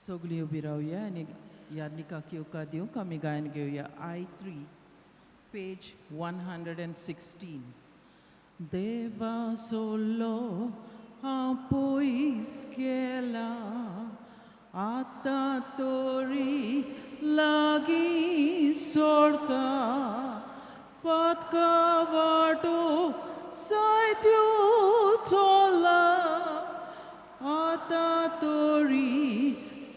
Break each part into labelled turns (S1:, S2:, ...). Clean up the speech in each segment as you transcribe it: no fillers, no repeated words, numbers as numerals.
S1: सगळीं उबी रावया आनी यादनिकाक येवकार दिवंक आमी गायन घेवया. I 3, page 116. देवा सोडलो हांव पयस गेला, आतां तरी लागीं सोडता. पातका वाटो जायत्यो चोला, आतां तरी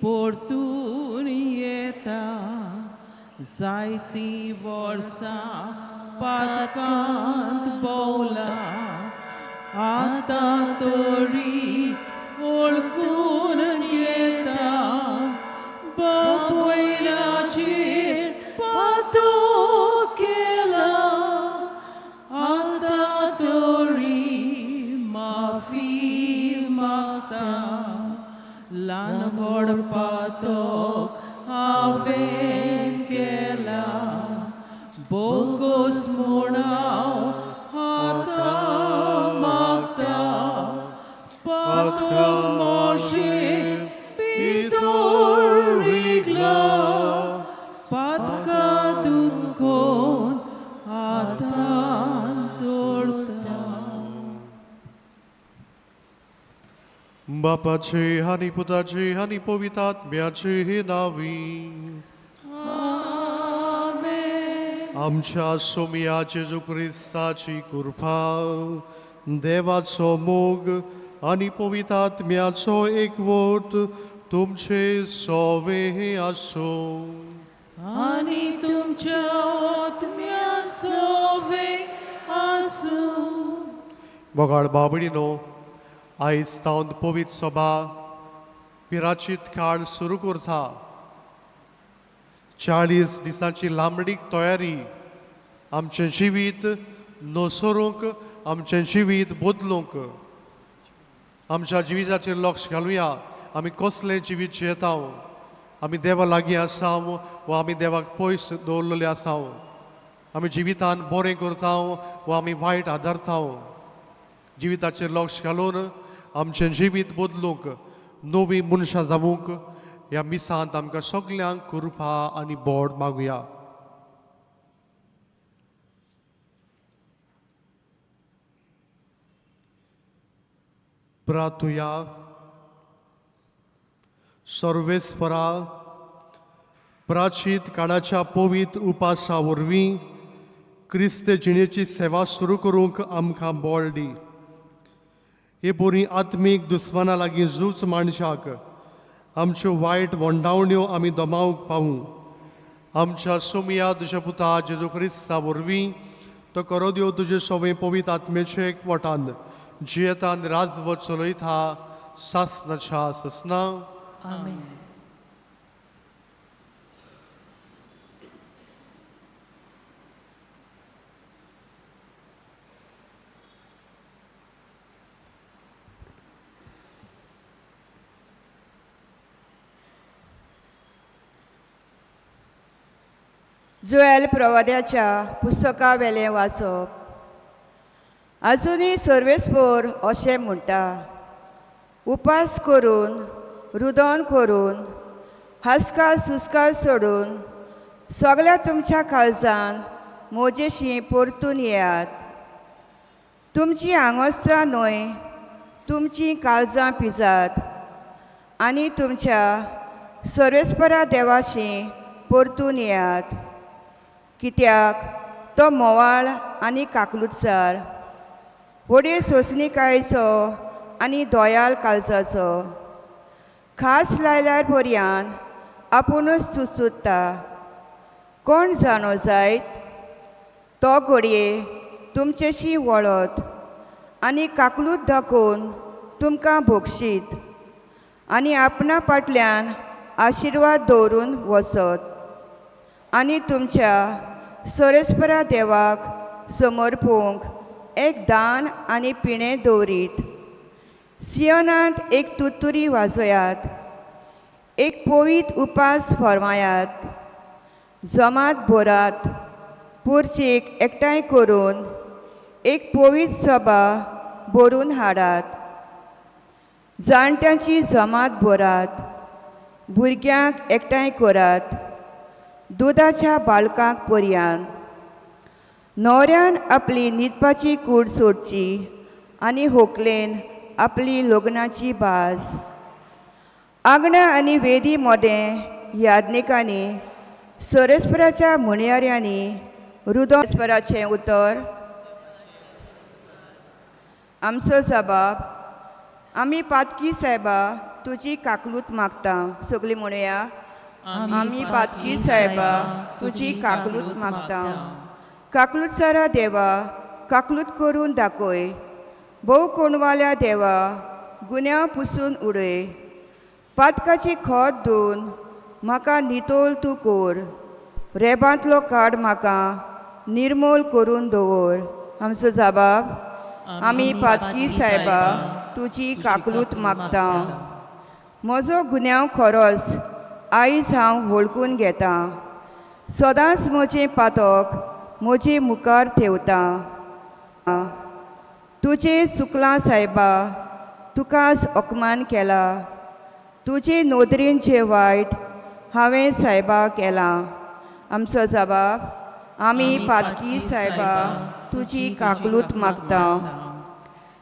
S1: परतून येता. जायतीं वर्सां पातकांत भोंवला, आतां तरी वळखून घेता. बापयणाचेर पातक केला, आतां तरी माफी मागता. ल्हान व्हड पातक हांवें केला, बोगोस म्हूण हांव आतां मागता. पातक मोडशे भितर रिगला, पातका दुखोन आतां दवरता.
S2: बापाचे आनी पुताचे आनी पवित्र आत्म्याचे नांवी.
S1: आमेन.
S2: आमच्या सोमया जेजू क्रिस्ताची कृपा, देवाचो मोग आनी पवित्र आत्म्याचो एकवट तुमचे सोवे आसूं.
S1: आनी तुमच्या आत्म्या सोवे आसूं.
S2: मोगाळ बाबडीनो, आयज सावन पवित्र सभा पिराचीत काळ सुरू करता. 40 दिसांची लांबडीक तयारी आमचें जिवीत नसरूंक, आमचें जिवीत बदलूंक. आमच्या जिविताचेर लक्ष घालुया. आमी कसलें जिवीत जियेता? आमी देवा लागीं आसा वा आमी देवाक पयस दवरलेले आसा? आमी जिवितान बरें करता वा आमी वायट आदारता? जिविताचेर लक्ष घालून आमचें जिवीत बदलूंक, नवीं मनशां जावूंक ह्या मिसांत आमकां सगल्यांक कृपा आनी बोड मागुया. प्रार्थुया. सर्वेस्परा, प्राचीत काळाच्या पवित्र उपासा वरवीं क्रिस्त जिणेची सेवा सुरू करूंक आमकां बळ दी. हे बरी आत्मीक दुस्माना लागीं झूज माणशाक आमच्यो वायट वंडावण्यो आमी दमावंक पावूं. आमच्या सोमया तुज्या पुता जेजू क्रिस्ता वरवीं, तो करो तुजे सोवे पवित्र आत्मेचे एकवटान जियेतान राजवट चलयता सासनाच्या ससना.
S1: आमेन.
S3: जुएल प्रवाद्याच्या पुस्तका वेलें वाचप. आजुनूय सर्वेस्पोर अशें म्हणटा, उपास करून, रुदन करून, हासकार सुस्कार सोडून सगळ्या तुमच्या काळजान मोजेशी परतून येयात. तुमचीं आंगवस्त्रां न्हय, तुमचीं काळजां पिजात आनी तुमच्या सर्वेस्परा देवाशी परतून येयात, कित्याक तो म्होंवाळ आनी काकलुतसार, व्हडे सोंसणिकायेचो आनी दोयाल काळजाचो. खास लायल्यार पर्यान आपुणूच चुचुत्ता. कोण जाणो जायत, तो घडये तुमचेशी वळत आनी काकलूत दाखोवन तुमकां भोगशीत आनी आपणा फाटल्यान आशिर्वाद दवरून वचत आनी तुमच्या सोरेस्परा देवाक समर्पूंक एक दान आनी पिणें दवरीत. सियोनांत एक तुतुरी वाजयात, एक पवीत उपास फर्मायात. जमात भरात, पुर्चीक एकठांय करून एक पवीत सभा भरून हाडात. जाणट्यांची जमात भरात, भुरग्यांक एकठांय करात, दुदाच्या बाळकांक पर्यान. न्हवऱ्यान आपली न्हिदपाची कूड सोडची आनी होकलेन आपली लग्नाची बाज. आंगणां आनी वेदी मोदें याज्ञिकांनी सरस्पराच्या म्हणयाऱ्यांनी रुदस्पराचें उतर. आमचो जबाब, आमी पातकी सायबा तुजी काकलूत मागता. सगळीं म्हणुया, आमी पातकी सायबा तुजी काकलूत मागता. काकलूत सारा देवा, काकलूत करून दाखय. भोव कोणवाल्या देवा, गुन्यांव पुसून उडय. पातकाची खोत धुवन म्हाका नितोल तूं कोर. रेबांतलो काड म्हाका निर्मूल करून दवर. आमचो जबाब, आमी पातकी सायबा तुजी काकलूत मागता. म्हजो गुन्यांव खरोच आयज हांव वळखून घेतां. सदांच म्हजें पातक म्हजे मुखार ठेवता. तुजें चुकलां सायबा, तुकाच अपमान केला. तुजे नदरेन जें वायट हांवें सायबा केलां. आमचो जबाब, आमी पातकी सायबा तुजी काकलूत मागता.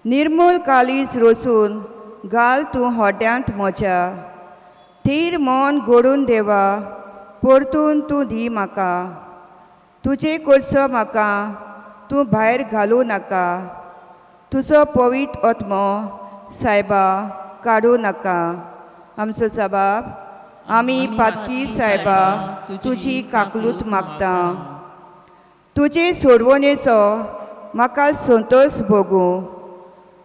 S3: निर्मूल काळीज रचून घाल तूं होड्यांत म्हज्या. थीर मन घडून देवा परतून तूं दी म्हाका. तुजे कडचो म्हाका तूं भायर घालूं नाका. तुजो पवित्र आत्मो सायबा काडूं नाका. आमचो जबाब, आमी पातकी सायबा तुजी काकलूत मागता. तुजे सोडवणेचो म्हाका संतोश भोगूं.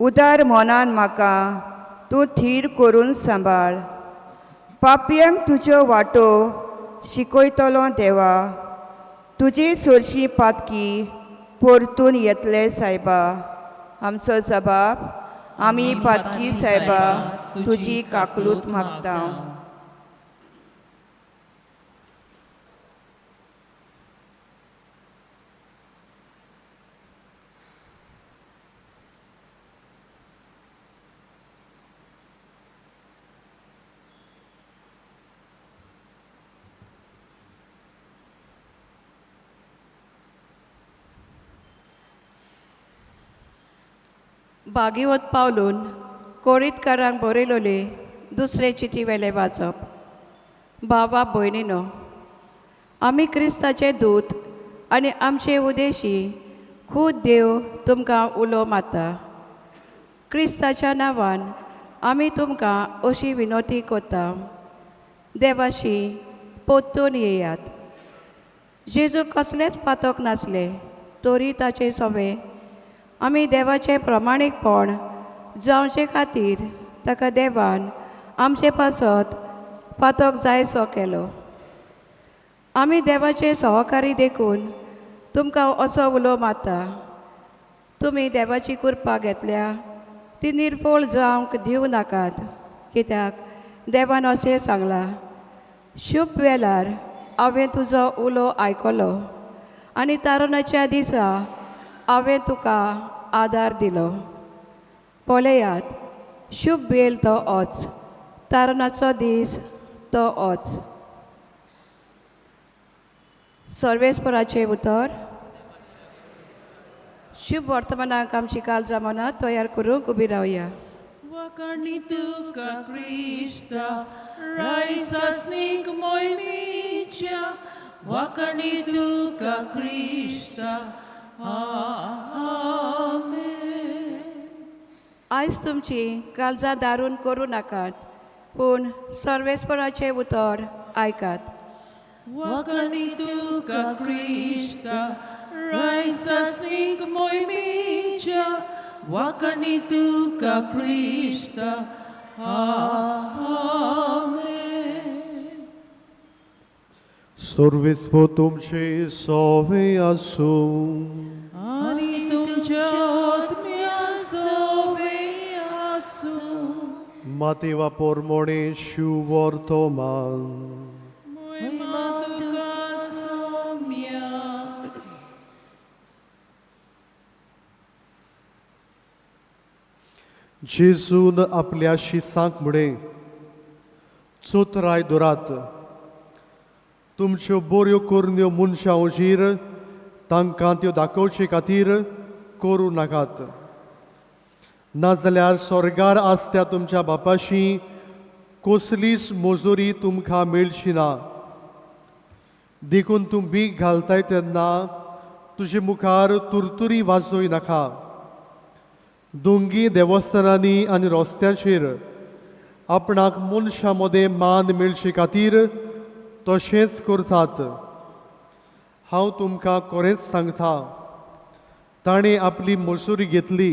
S3: उदार मनान म्हाका तूं थीर करून सांबाळ. पापयांक तुज्यो वाटो शिकयतलो देवा. तुजी सोरशी पातकी परतून येतले सायबा. आमचो जबाब, आमी पातकी सायबा तुजी काकलूत मागता.
S4: भागीवत पावलून कोरीतकारांक बरयलोले दुसरे चिटी वेले वाचप. बाबा भयणीनो, आमी क्रिस्ताचे दूत आनी आमचे उदेशी खूद देव तुमकां उलो मारता. क्रिस्ताच्या नांवान आमी तुमकां अशी विनवती करता, देवाशी परतून येयात. जेजू कसलेंच पातक नासलें तरी ताचे सोवे आमी देवाचें प्रमाणीकपण जावचे खातीर ताका देवान आमचे पासत पातक जायसो केलो. आमी देवाचे सहकारी देखून तुमकां असो उलो मारता, तुमी देवाची कृपा घेतल्या ती निर्फळ जावंक दिवं नाकात. कित्याक देवान अशें सांगलां, शुभ वेळार हांवें तुजो उलो आयकलो आनी तारुणाच्या दिसा हांवें तुका आदार दिलो. पळयात, शुभ वेळ तो ओच, तारणाचो दीस तो ओच. सर्वेस्पराचें उतर. शुभ वर्तमानाक आमची काळजां मनां तयार करूंक उबी रावया.
S1: Wakani tuka Krista, raisasnik mojmića, wakani tuka Krista, Amen.
S4: आयज तुमची काळजां दारून करूं नाकात, पूण सर्वेस्पराचें उतर आयकात.
S1: Wakani tuka Krista, raisasnik mojmića, wakani tuka Krista, Amen.
S2: सर्वेस्पो तुमचे सोवे आसूं.
S1: आनी तुमच्या आत्म्या सोवे आसूं.
S2: मातेवा पोरमोणे शिवर्तमान.
S1: महिमा तुका सोम्या.
S2: जेजून आपल्या शिसांक म्हळें, चोतराय दवरात. तुमच्यो बऱ्यो करण्यो मनशां हुजीर तांकां त्यो दाखोवचे खातीर करूं नाकात, नाजाल्यार स्वर्गार आसत्या तुमच्या बापाशी कसलीच मजुरी तुमकां मेळची ना. देखून तूं भीक घालताय तेन्ना तुजे मुखार तुरतुरी वाजोय नाका. दोंगी देवस्थानांनी आनी रस्त्यांचेर आपणाक मनशां मदें मान मेळचे खातीर तशेंच करतात. हांव तुमकां खरेंच सांगता, ताणें आपली मजुरी घेतली.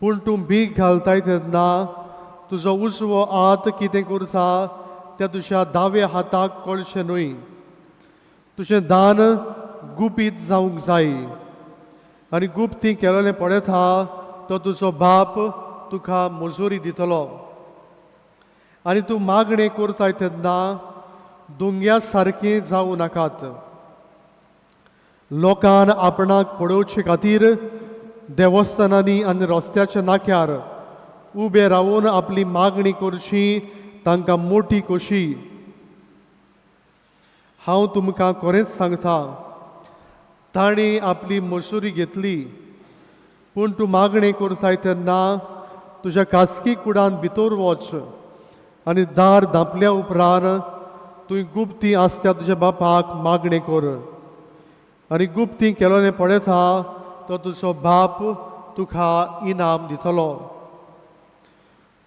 S2: पूण तूं भीक घालताय तेन्ना तुजो उजवो हात कितें करता त्या तुज्या दाव्या हाताक कळचें न्हय. तुजें दान गुपीत जावंक जाय आनी गुप्ती केलेलें पळयता तो तुजो बाप तुका मजुरी दितलो. आनी तूं मागणें करताय तेन्ना दोंग्या सारकें जावं नाकात. लोकान आपणाक पळोवचे खातीर देवस्थानांनी आनी रस्त्याच्या नाक्यार उबे रावून आपली मागणी करची तांकां मोटी कशी. हांव तुमकां खरेंच सांगता, ताणें आपली मजुरी घेतली. पूण तूं मागणें करताय तेन्ना तुज्या खासगी कुडान भितर वच आनी दार धांपल्या उपरांत तुवें गुप्ती आसत्या तुज्या बापाक मागणें कर आनी गुप्ती केलोलें पळयता तो तुजो बाप तुका इनाम दितलो.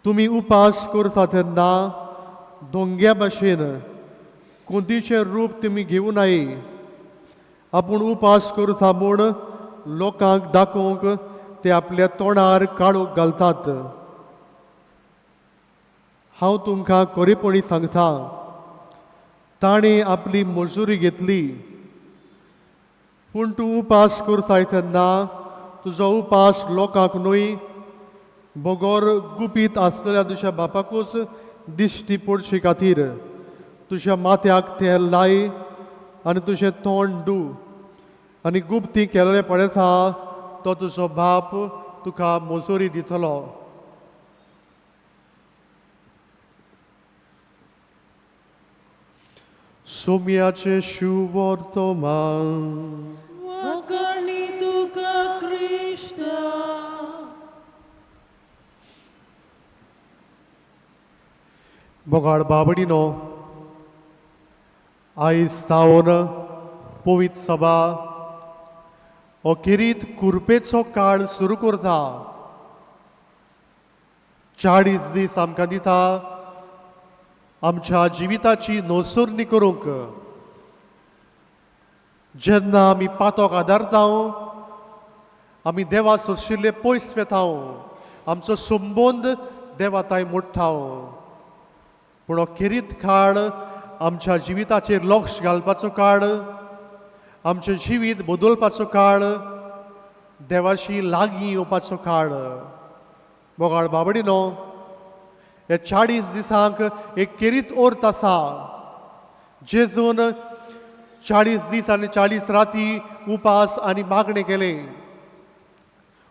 S2: तुमी उपास करता तेन्ना दोंग्या भाशेन कोंतीचें रूप तुमी घेवं नाय. आपूण उपास करता म्हूण लोकांक दाखोवंक ते आपल्या तोंडार काळोख घालतात. हांव तुमकां खरेपणी सांगता, ताणें आपली मजुरी घेतली. पूण तूं उपास करताय तेन्ना तुजो उपास लोकांक न्हय बगर गुपीत आसलेल्या तुज्या बापाकूच दिश्टी पडचे खातीर तुज्या माथ्याक तेल लाय आनी तुजें तोंड दू आनी गुप्ती केलेलें पळयता तो तुजो बाप तुका मजुरी दितलो. सोम्याचें शुवर्तमान.
S1: वाखाणी तुका क्रिस्ता.
S2: मोगाळ बाबडीनो, आयज सावन पवित्र सभा हो खेरीत कुरपेचो काळ सुरू करता. 40 दीस आमकां दिता आमच्या जिविताची नोसरणी करूंक. जेन्ना आमी पातोक आदारता, आमी देवा सोशिल्ले पयस वेता, आमचो संबंद देवाताय मोडटा. पूण हो खेरीत काळ आमच्या जिविताचेर लक्ष घालपाचो काळ, आमचें जिवीत बदलपाचो काळ, देवाशी लागीं येवपाचो काळ. मोगाळ बाबडीनो, ह्या 40 दिसांक एक खेरीत अर्थ आसा. जेजून 40 दीस आनी 40 राती उपास आनी मागणें केलें.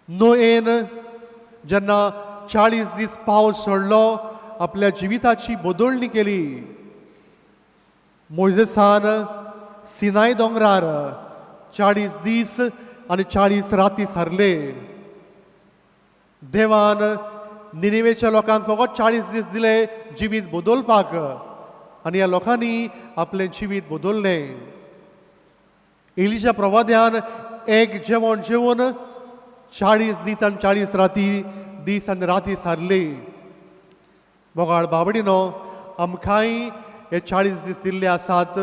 S2: नोयेन जेन्ना 40 दीस पावस सोडलो आपल्या जिविताची बदलणी केली. मोयजेसान सिनाय दोंगरार 40 दीस आनी 40 राती सारले. देवान निनिवेच्या लोकांक फकत 40 दीस दिले जिवीत बदलपाक आनी ह्या लोकांनी आपलें जिवीत बदललें. एलिच्या प्रवाद्यान एक जेवण जेवन 40 दीस आनी 40 राती दीस आनी राती सारली. मोगाळ बाबडीनो, आमकांय हे 40 दीस दिल्ले आसात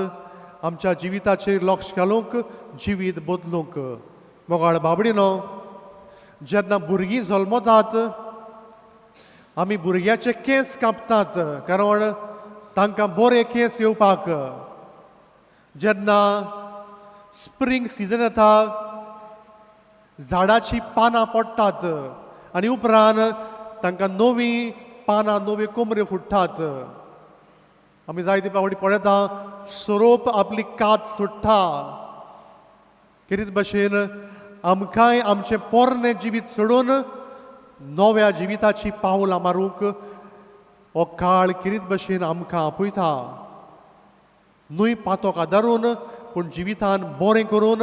S2: आमच्या जिविताचेर लक्ष घालूंक, जिवीत बदलूंक. मोगाळ बाबडीनो, जेन्ना भुरगीं जल्मतात आमी भुरग्याचे केंस कापतात कारण तांकां बरे केंस येवपाक. जेन्ना स्प्रींग सिजन येता झाडाची पानां पडटात आनी उपरांत तांकां नवीं पानां नव्यो कोमऱ्यो फुट्टात. आमी जायते फावटी पळयता सोरोप आपली कात सोडटा. खेरीत भशेन आमकांय आमचें पोरणें जिवीत सोडून नव्या जिविताची पावलां मारूंक हो काळ किरीत भशेन आमकां आपयता, न्हय पातोक आदारून पूण जिवितान बरें करून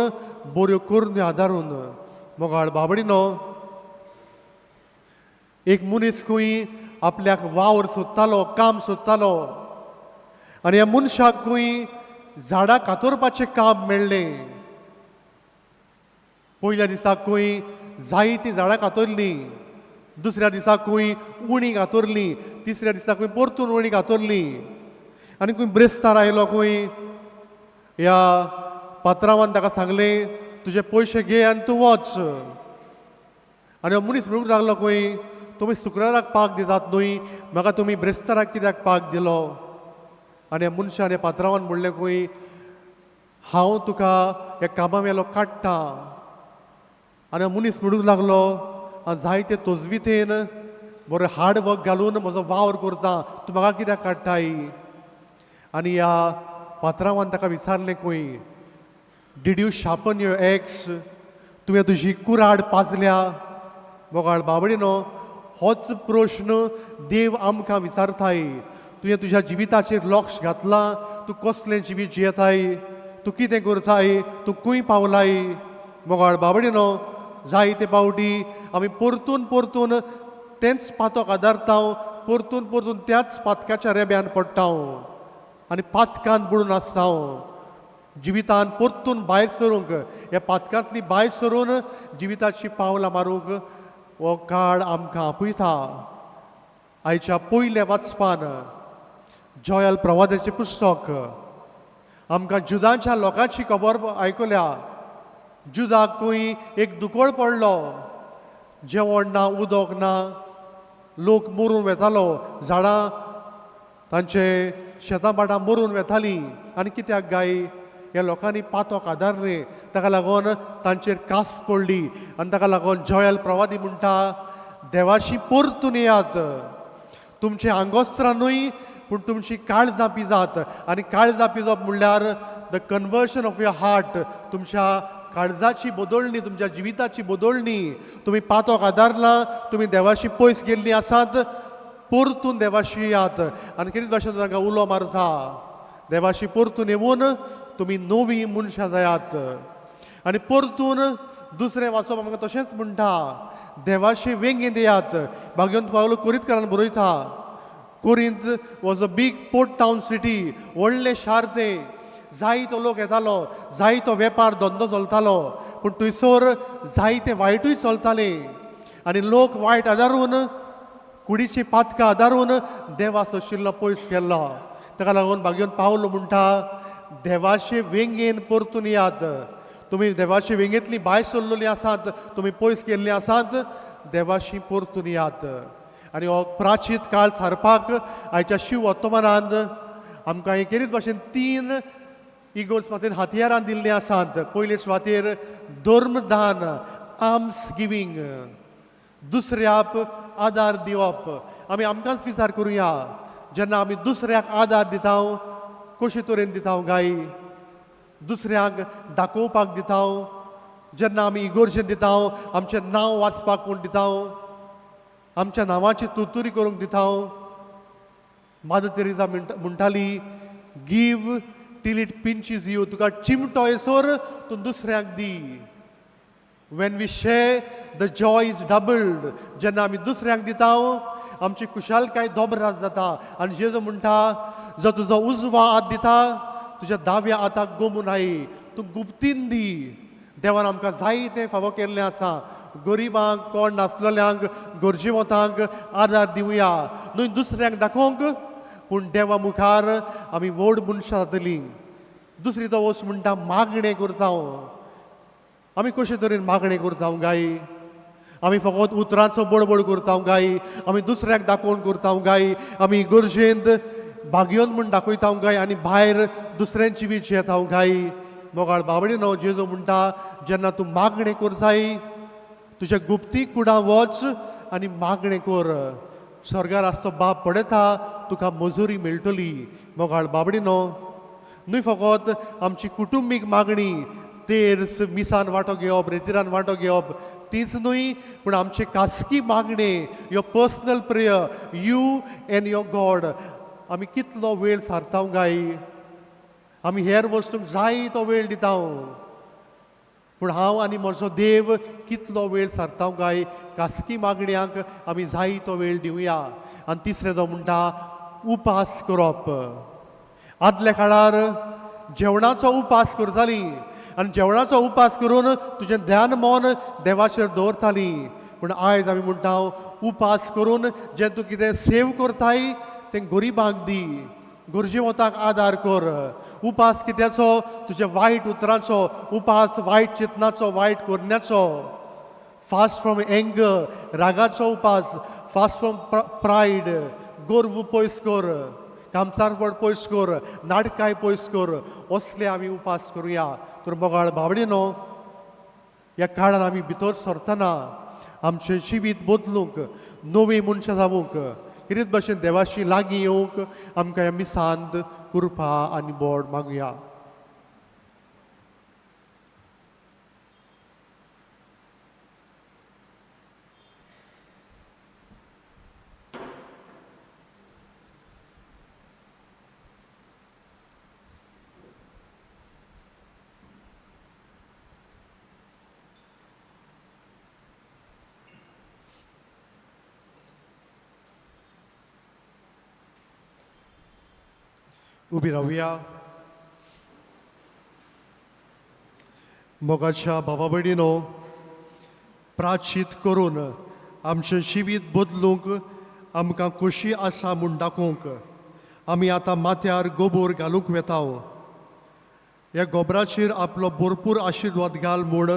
S2: बऱ्यो करण्यो आदारून. मोगाळ बाबडीनो, एक मनीस खंय आपल्याक वावर सोदतालो, काम सोदतालो आनी ह्या मनशाक खंय झाडां कातरपाचें काम मेळ्ळें. पयल्या दिसाक खंय जायतीं झाडां कातरलीं, दुसऱ्या दिसा खंय उणी कातरलीं, तिसऱ्या दिसा खंय परतून उणी कातरलीं आनी खंय ब्रेस्तार आयलो खंय ह्या पात्रांवान ताका सांगलें तुजे पयशे घे आनी तूं वच. आनी हो मनीस म्हणूंक लागलो खंय तुमी शुक्राराक पाक दितात न्हय, म्हाका तुमी ब्रेस्ताराक कित्याक पाक दिलो? आनी ह्या मनशान ह्या पात्रांवान म्हणलें खंय हांव तुका ह्या कामा वेलो काडटा. आनी मनीस म्हणूंक लागलो जायते तजवितेन बरें हार्ड वर्क घालून म्हजो वावर करता, तूं म्हाका कित्याक काडटाय? आनी ह्या पात्रांवान ताका विचारलें खंय did you sharpen your axe, तुवें तुजी कुराड पाजल्या? मोगाळ बाबडीनो, होच प्रश्न देव आमकां विचारताय. तुवें तुज्या जिविताचेर लक्ष घातलां, तूं कसलें जिवीत जियेताय, तूं कितें करताय, तूं खंय पावलाय? मोगाळ बाबडीनो, जायते पावटी आमी परतून परतून तेंच पातोक आदारता, परतून परतून त्याच पातकाच्या रेब्यान पडटा आनी पातकान बुडून आसता. जिवितान परतून भायर सरूंक, ह्या पातकांतली भायर सरून जिविताची पावलां मारूंक हो काळ आमकां आपयता. आयच्या पयल्या वाचपान जॉयल प्रवादाचें पुस्तक आमकां जुदांच्या लोकांची खबर आयकल्या. जुदाक खंय एक दुकोळ पडलो, जेवण ना, उदक ना, लोक मरून वेतालो, झाडां तांचे शेतां भाटां मरून वेतालीं. आनी कित्याक गाय ह्या लोकांनी पातोक आदारलें, ताका लागून तांचेर कास पडली. आनी ताका लागून जॉयल प्रवादी म्हणटा देवाशी परतून येयात, तुमचें आंगोस्त्रां न्हय पूण तुमची काळजां पिजात. आनी काळजां पिजप म्हणल्यार the conversion of your heart, तुमच्या काळजाची बदलणी, तुमच्या जिविताची बदलणी. तुमी पातोक आदारला, तुमी देवाशी पयस गेल्लीं आसात, परतून देवाशी येयात. आनी कितें भाशेन तांकां उलो मारता, देवाशी परतून येवन तुमी नवीं मनशां जायात. आनी परतून दुसरें वाचप आमकां तशेंच म्हणटा देवाशी वेंगेंत येयात. भाग्यवंत पावलो कोरीतकारान बरयता, Corinth was a big port town city, व्हडलें शार तें, जायतो लोक येतालो, जायतो वेपार धंदो चलतालो, पूण थंयसर जायते वायटूय चलतालें आनी लोक वायट आदारून कुडीची पातकां आदारून देवा सोशिल्लो पयस केल्लो. ताका लागून भाग्यवंत पावलो म्हणटा देवाचे वेंगेन परतून येयात. तुमी देवाचे वेंगेंतली भायर सरलेली आसात, तुमी पयस गेल्ली आसात, देवाशी परतून येयात. आनी हो प्राचीत काळ सारपाक आयच्या शिव वर्तमानांत आमकां हे केरीत भाशेन तीन इगोर्ज मातेन हत्यारां दिल्लीं आसात. पयले सुवातेर धर्मदान, आर्म्स गिवींग, दुसऱ्याक आदार दिवप. आमी आमकांच विचार करुया, जेन्ना आमी दुसऱ्याक आदार दिता कशे तरेन दिता गाय? दुसऱ्यांक दाखोवपाक दिता? जेन्ना आमी इगोर्जेन दिता आमचें नांव वाचपाक म्हूण दिता, आमच्या नांवाची तुरतुरी करूंक दिता? मादर तेरेजा म्हणटाली give till it pinches you, तुका चिमटो येसर तूं दुसऱ्यांक दी. When we share the joy is doubled. जेन्ना आमी दुसऱ्यांक दिता आमची खुशालकाय दोबराज जाता. आनी जेजू म्हणटा जो तुजो उजवा हात दिता तुज्या दाव्या हाताक गोमू नाय, तूं गुप्तीन दी. देवान आमकां जायतें फावो केल्लें आसा. गरिबांक, कोण नासलेल्यांक, गरजेवंतांक आदार दिवया, न्हय दुसऱ्यांक दाखोवंक पूण देवा मुखार आमी व्हड मनशां जातलीं. दुसरी तो वस्त म्हणटा मागणें करता. आमी कशे तरेन मागणें करता गाय? आमी फकत उतरांचो बडबड करता गाय? आमी दुसऱ्याक दाखोवन करता गाय? आमी गरजेंत भाग्योन म्हूण दाखयता गाय आनी भायर दुसऱ्यांची बी येता गाय? मोगाळ बाबडी न्हू, जेजू म्हणटा जेन्ना तूं मागणें करताय तुज्या गुप्ती कुडां वच आनी मागणें कर, स्वर्गार आसतो बाप पळयता, तुका मजुरी मेळटली. मोगाळ बाबडी न्हू, न्हय फकत आमची कुटुंबीक मागणी, तेर्स मिसान वांटो घेवप, रेतिरान वांटो घेवप, तीच न्हय पूण आमचे खासगी मागणे, your personal prayer, you and your God, आमी कितलो वेळ सारता गाय? आमी हेर वस्तूंक जाय तो वेळ दिता, पूण हांव आनी म्हजो देव कितलो वेळ सारता गाय? खासगी मागण्यांक आमी जाय तो वेळ दिवया. आनी तिसरें तो म्हणटा उपास करप. आदल्या काळार जेवणाचो उपास करताली आनी जेवणाचो उपास करून तुजें ध्यान मन देवाचेर दवरताली. पूण आयज आमी म्हणटा उपास करून जें तूं कितें सेव करताय तें गरिबांक दी, गरजेवंताक आदार कर. उपास कित्याचो? तुज्या वायट उतरांचो उपास, वायट चिंतनाचो, वायट करण्याचो. फास्ट फ्रॉम एंगर, रागाचो उपास. फास्ट फ्रॉम प्रायड, गर्व पयस कर, कामसारपण पयस कर, नाटकाय पयस कर. असले आमी उपास करुया. तर मोगाळ बावडीनो, ह्या काळान आमी भितर सरतना आमचें जिवीत बदलूंक, नवीं मनशां जावूंक, कितें भशेन देवाशी लागीं येवंक आमकां ह्या मिसांत कृपा आनी बोड मागुया. उबी रावया. मोगाच्या बाबा भयणीनो, प्राचीत करून आमचें जिवीत बदलूंक आमकां खोशी आसा म्हूण दाखोवंक आमी आतां माथ्यार गोबोर घालूंक वेता. ह्या गोबराचेर आपलो भरपूर आशिर्वाद घाल म्हूण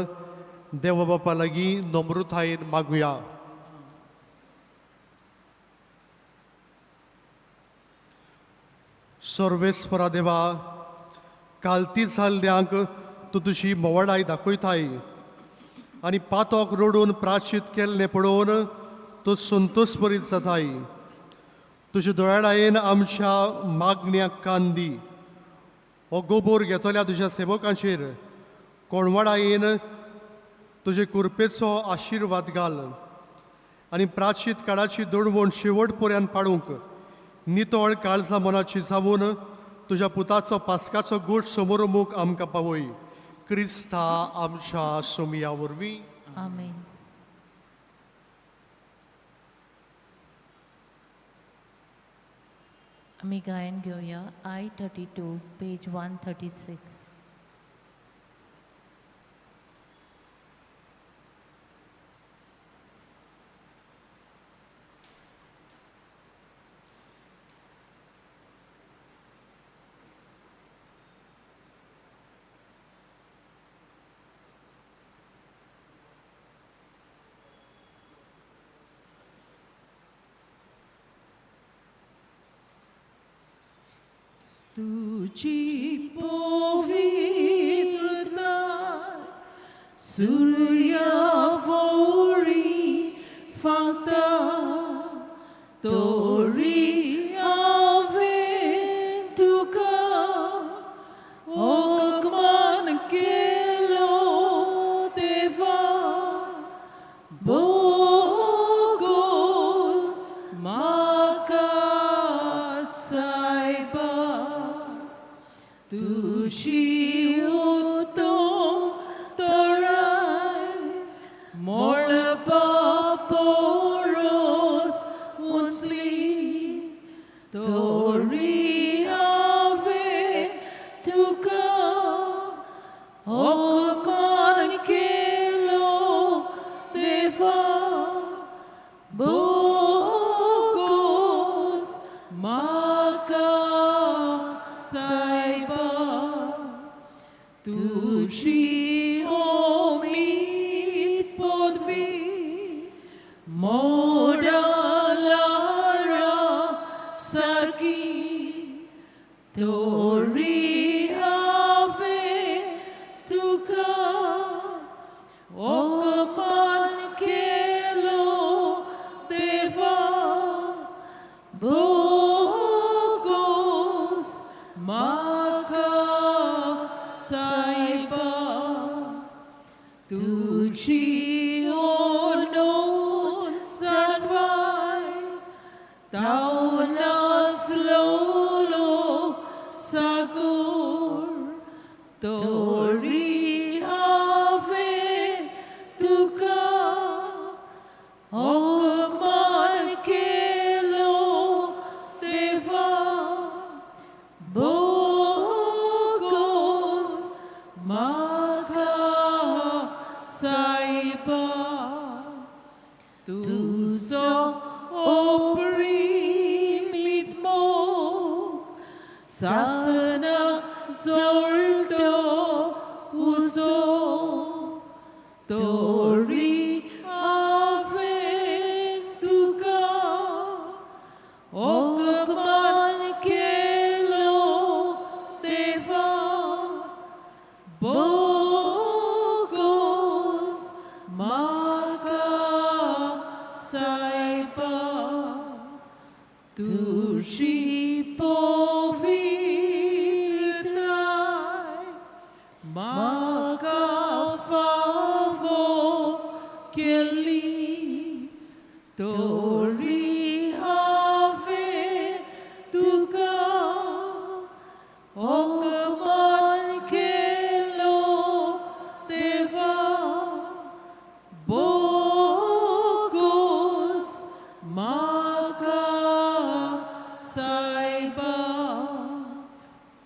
S2: देवा बापा लागीं नम्रतायेन मागुया. सर्वेस्वरा देवा, कालती जाल्ल्यांक तूं तुजी मोवडाय दाखयताय आनी पातोक रडून प्राशीत केल्लें पळोवन तूं संतोश बरीत जाताय. तुज्या दोळ्याळायेन आमच्या मागण्याक कान दी. हो गोबोर घेतल्या तुज्या सेवकांचेर कोणवाडायेन तुजे कृपेचो आशिर्वाद घाल आनी प्राचीत काळाची दडवण शेवट पर्यंत पाडूंक नितळ काळजा मनाची जावन तुज्या पुताचो पास्काचो गोट समोरमुख आमकां पावय. क्रिस्ता आमच्या सोमिया वरवीं.
S1: आमेन. आमी गायन घेवया I 32 page 136. तुझी पवित्रता सूर्या वरी फांकता, तोरी हांवें तुका ओकमान केलो देवा, बोगोस म्हाका सायबा. तुजी उत्तम तोराय मळबा पोरोस उंचली, तोरी हांवें तुका ओकमान केलो देवा, बोगोस म्हाका सायबा. तुजी उमेद पदवी मोडालारा सारकी, तोरी हांवें तुका ओकमान केलो देवा, बोगोस म्हाका सायबा. तुजी
S5: सासना जोळटो उजो तोरी हांवें तुका ओकमान केलो देवा बोगोस म्हाका सायबा तुजी पवित्रताय म्हाका फावो केली तोरी हांवें तुका ओकमान केलो देवा बोगोस म्हाका सायबा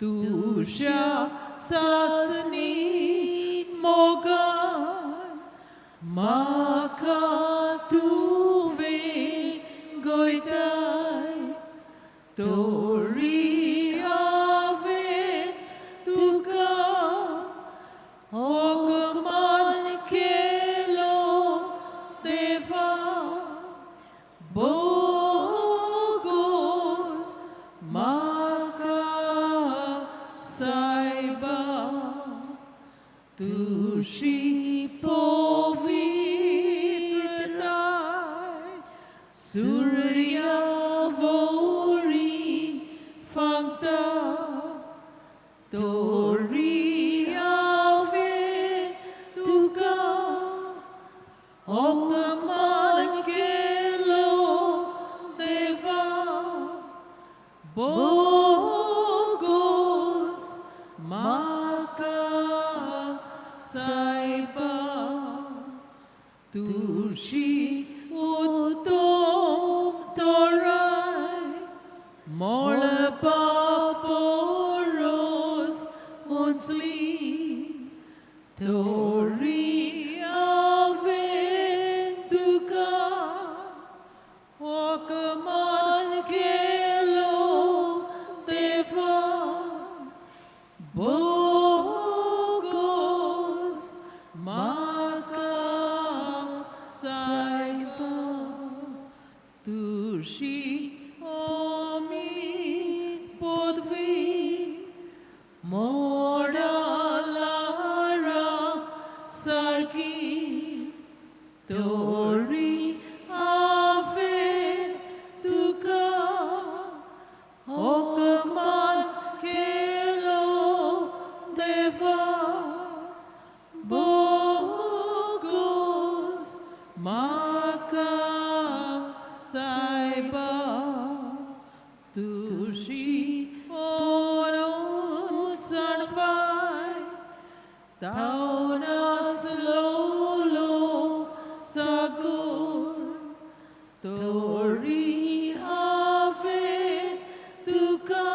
S5: तुज्या सासनी मोगान म्हाका तुवें गोयताय तोरी हांवें तुका ओकमान केलो देवा बोगोस म्हाका सायबा तुजी पवित्रताय सुर्या वरी फांकता तोरी हांवें तुका ओकमान केलो देवा बोगोस म्हाका सायबा तुजी उत्तम तोराय मळबा पोरोस उंचली तोरी हांवें तुका ओकमान केलो देवा बोगोस म्हाका सायबा तुजी ओमी पदवी मोडालारा सारकी तोरी हांवें तुका ओकमान केलो देवा बोगोस म्हाका सायबा तुजी ओरून सणवाय तावनासलोलो सागोर तोरी हांवें तुका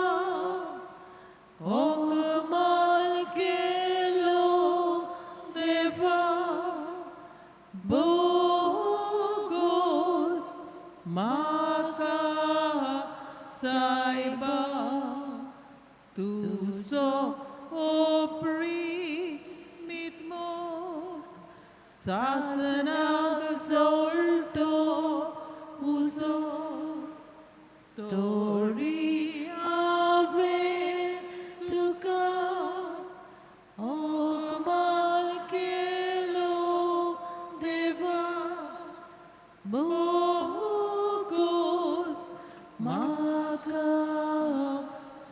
S5: ओकमान केलो देवा बोगोस म्हाका सायबा तुजो ओपरी मितमोग सासनाक जोळटो उजो तोरी हांवें तुका ओकमान केलो देवा बोगोस म्हाका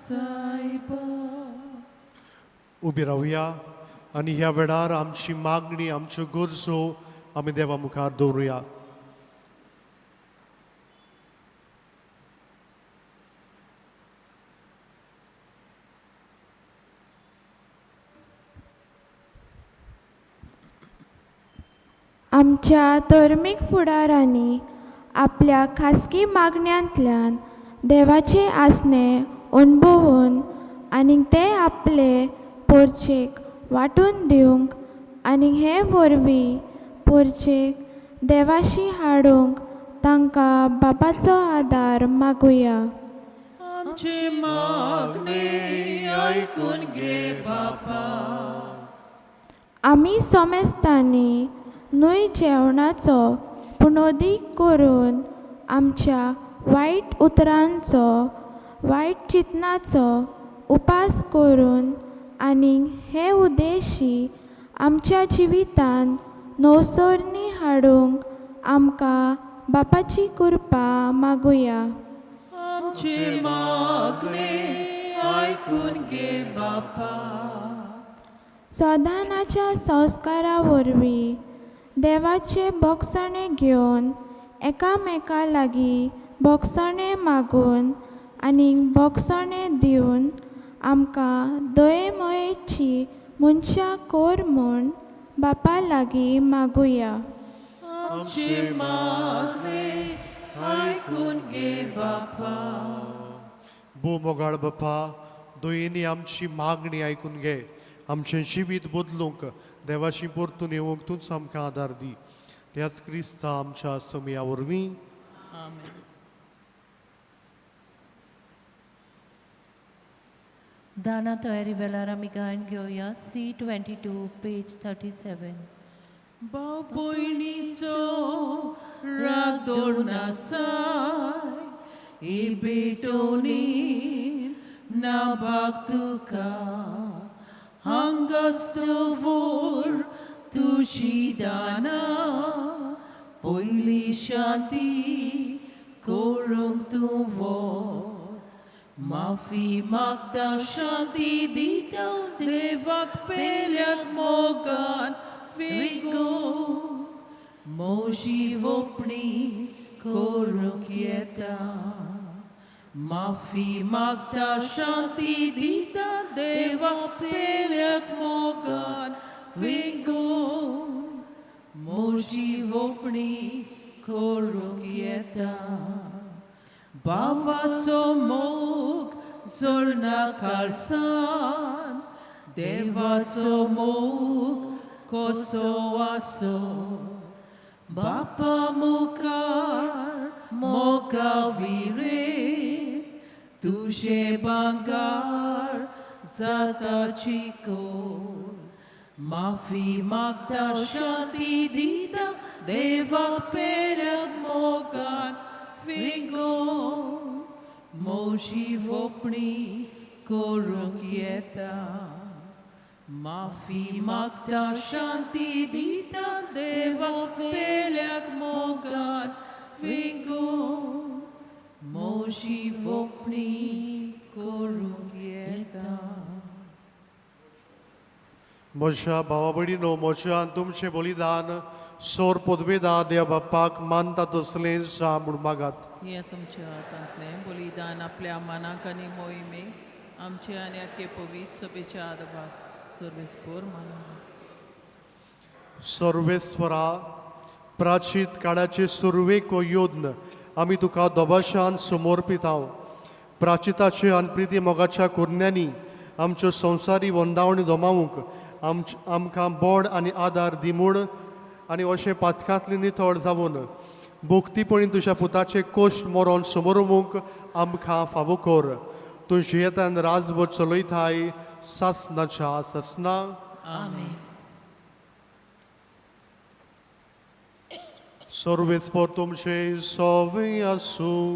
S5: सायबा
S2: उबी रावया आनी ह्या वेळार आमची मागणी आमच्यो गरजो आमी देवा मुखार दवरुया.
S6: आमच्या धर्मीक फुडारांनी आपल्या खासगी मागण्यांतल्यान देवाचें आसणें अणभवून आनी तें आपले पोरचेक वांटून दिवंक आनी हे वरवीं पोरचेक देवाशी हाडूंक तांकां बापाचो आदार मागुया.
S5: आमचे मागणे आयकून घे बापा.
S6: आमी सोमेस्तांनी न्हय जेवणाचो पूण अदीक करून आमच्या वायट उतरांचो वायट चिंतनाचो उपास करून आनी हे उद्देशी आमच्या जिवितांत नवसरणी हाडूंक आमकां बापाची कृपा मागुया.
S5: आमचे मागणे आयकून घे बापा.
S6: सदानाच्या संस्कारा वरवीं देवाचे भोगसणे घेवन एकामेका लागीं भोगसणे मागून आनी भोगसणे दिवन आमकां दयेमयेची मनशां कर म्हूण बापा लागीं मागुया.
S5: आमचे मागणे आयकून घे बापा.
S2: भो मोगाळ बापा, दोयेंनी आमची मागणी आयकून घे. आमचें जिवीत बदलूंक देवाशी परतून येवंक तूंच आमकां आदार दी. त्याच क्रिस्ता आमच्या समया वरवीं.
S5: आमेन.
S1: दाना तयारी वेळार आमी गायन घेवया C22 page 37.
S5: भाव भयणीचो राग दवरनासाय ही भेटोवणी ना भाग तुका हांगाच दवर तुजी दानां पयली शांती करूंक तूं वच माफी मागता शांती दिता देवाक पेल्याक मोगान विंगो मोजी वोपणी करूंक येता माफी मागता शांती दिता देवाक पेल्याक मोगान विंगो मोजी वोपणी करूंक येता भावाचो मोग जोरना काळसान देवाचो मोग कसो आसो बापा मुखार मोगा विरेत तुजें भांगार जाता चिकोल माफी मागता शांती दिता देवा पेल्याक मोगान विंगो मोजी वोपणी करूंक येता माफी मागता शांती दिता देवा पेल्याक मोगान विंगो मोजी वोपणी करूंक येता.
S2: म्हज्या भावा भयणीनो, म्हज्या आनी तुमचें बलिदान सोर पदवेदा देव बाप्पाक मानता तसलें जा म्हूण मागात.
S5: हें तुमच्या हातांतलें बलिदान आपल्या मनाक आनी मोहिमेक आमचे आनी आख्खे पवित्र सभेच्या आदबाक सर्वेस्पोर मानून.
S2: सर्वेस्वरा, प्राचीत काळाचे सुरवेक हो योद्न आमी तुका दबाशान समर्पितांव. प्राचिताचे आनी प्रिती मोगाच्या कुरण्यांनी आमच्यो संवसारी वंदावणी दमावूंक आमकां बोड आनी आदार दी म्हूण आनी अशें पातकांतली नितळ जावन भोक्तीपणी तुज्या पुताचे कोश्ट मरोन समोरमूंक आमकां फावो कर. तूं जियेतान राजवट चलयताय सासनाच्या सासना.
S1: आमेन.
S2: सर्वेस्पर तुमचे सोवे आसूं.